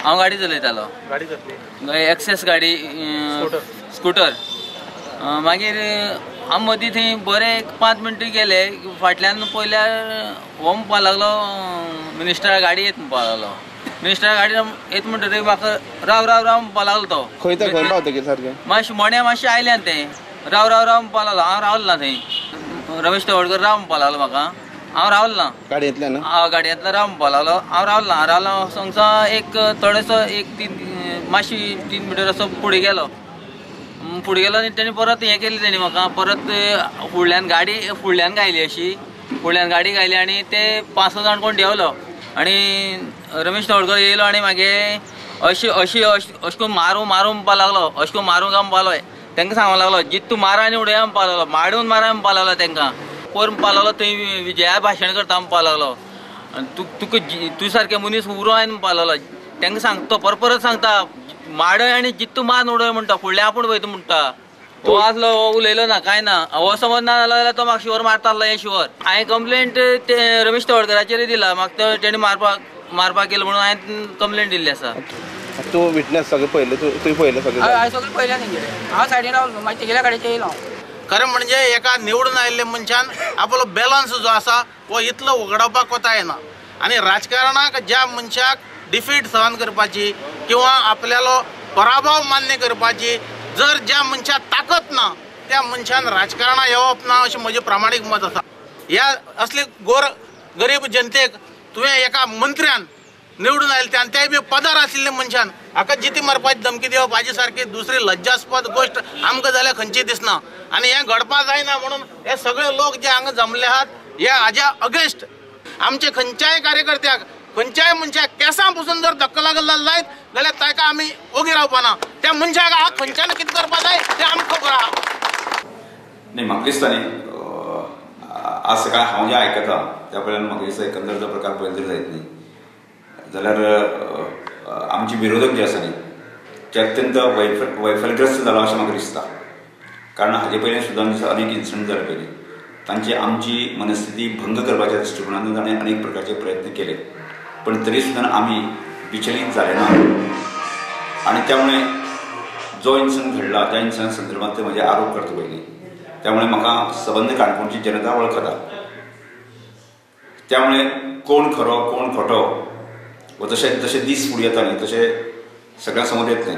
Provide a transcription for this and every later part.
हांव गाडी चलयतालो, गाडी कसली? एक्सेस गाडी, स्कुटर. मागीर आमी मदीं थंय बरें एक 5 मिनटां गेले, फाटल्यान पळयल्यार हो म्हणपाक लागलो मिनिस्टरा गाडी येत म्हणपाक लागलो. मिनिस्टरा गाडी येत म्हणटकीर म्हाका राव राव राव म्हणपाक लागलो तो. खंय ते खंय पावतकीर सारकें मातशें मण्या मातशें आयल्यान तें राव राव राव म्हणपाक लागलो. हांव रावलो ना थंय. रमेश तवडकर राव म्हणपाक लागलो म्हाका, हांव रावलो ना. गाडयेंतल्यान? हांव गाडयेंतल्यान राव म्हणपाक लागलो, हांव रावलो ना. रावलो हांगा एक थोडोसो एक 3 मातशी 3 मिटर असो फुडें गेलो. फुडें गेलो आनी तेणी परत हें केलें, तेणी म्हाका परत फुडल्यान गाडी फुडल्यान घायली, अशी फुडल्यान गाडी घायली आनी ते 5-6 जाण कोण देंवलो आनी रमेश तवडकर येयलो आनी मागीर अशी अशी अशें करून मारूं मारूं म्हणपाक लागलो, अशें करून मारूं काय म्हणपाक लागलो. तांकां सांगपाक लागलो जित तूं मारा आनी उडया म्हणपाक लागलो, माडून मारा म्हणपाक लागलो. तांकां पोर म्हणपाक लागलो थंय विजया भाशण करता म्हणपाक लागलो, तूं तुका तूं सारकें मनीस उरो आनी म्हणपाक लागलो. तांकां सांगता परत परत सांगता माडय आनी जित्तू मारून उडय म्हणटा, फुडलें आपूण वयता म्हणटा. हो आसलो हो उलयलो ना कांय ना, हो समज ना जालो जाल्यार तो म्हाका शुवर मारता आसलो हें शुवर. हांवें कंप्लेंट ते रमेश तवडकराचेरय दिला, म्हाका तेणी मारपाक केलो म्हणून हांवें कंप्लेंट दिल्ली आसा. तूं विटनेस सगळें पळयलें? तुवें पळयलें सगळें? हांवें सगळें पळयलें तेंगेलें. हांव सायडीन रावलो, मागीर तेगेल्या गाडयेचेर येयलो. खरें म्हणजे एका निवडून आयिल्ल्या मनशान आपलो बॅलन्स जो आसा हो इतलो उगडावपाक वता येना. आनी राजकारणाक ज्या मनशाक डिफीट सहन करपाची किंवा आपल्यालो पराभव मान्य करपाची जर ज्या मनशाक ताकद ना त्या मनशान राजकारणाक येवप ना अशें म्हजें प्रामाणीक मत आसा. ह्या असले गोर गरीब जनतेक तुवें एका मंत्र्यान निवडून आयले आनी तेय बी पदार आशिल्ल्या मनशान हाका जिती मारपाची धमकी दिवप हाजे सारकी दुसरी लज्जास्पद गोश्ट आमकां जाल्यार खंयची दिसना. आनी हें घडपा जायना म्हणून हे सगळे लोक जे हांगा जमले आहात हे हाज्या अगेन्स्ट आमचे खंयच्याय कार्यकर्त्याक खंयच्याय मनशाक केंसां पसून जर धक्को लागलो जायत जाल्यार ताका आमी ओगी रावपा ना. त्या मनशाक हांगा खंयच्यान कितें करपा जाय तें आमकां खबर आहा. न्ही, म्हाका दिसता न्ही आज सकाळी हांव जें आयकता त्या पयल्यान म्हाका दिसता एकंदर जो प्रकार पळयलो तरी जायत न्ही जाल्यार आमचे विरोधक जे आसा न्ही ते अत्यंत वैफलग्रस्त जाला अशें म्हाका दिसता. कारण हाजे पयलीं सुद्दां अनेक इन्सिडंट जाले पयलीं तांची आमची मनस्थिती भंग करपाच्या दृश्टिकोणांतून ताणें अनेक प्रकारचे प्रयत्न केले, पण तरी सुद्दां आमी विचलीत जाले ना. आनी त्यामुळे जो इन्सिडंट घडला त्या इन्सिडंट संदर्भात ते म्हजे आरोप करता पयलीं, त्यामुळे म्हाका सबंद काणकोणची जनता वळखता. त्यामुळे कोण खरो कोण खोटो व तशें जशे दीस फुडें येता न्ही तशें सगळ्यां समोर येतलें.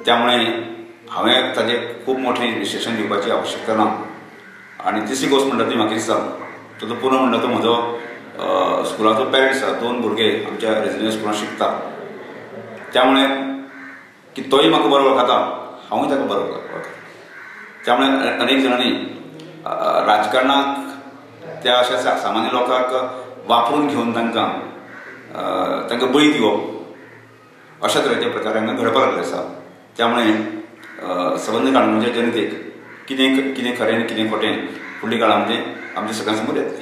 त्यामुळे हांवें ताजें खूब मोठें विश्लेशण दिवपाची आवश्यकता ना. आनी तिसरी गोश्ट म्हणटा ती म्हाका दिसता तो पुरो म्हणटा तो म्हजो स्कुलाचो पेरंट्स आसा, 2 भुरगे आमच्या रेजिडेन्शियल स्कुलांत शिकता, त्यामुळे की तोय म्हाका बरो वळखता, हांवूय ताका बरो वळखता. त्यामुळे अनेक जाणांनी राजकारणाक त्या अशा सामान्य लोकांक वापरून घेवन तांकां तांकां बळी दिवप अशा तरेचे प्रकार हांगा घडपाक लागले आसा. त्यामुळे सबंद काणकोणच्या जनतेक कितें कितें खरें आनी कितें खोटें फुडल्या काळामध्ये आमच्या सगळ्यां समोर येतलें.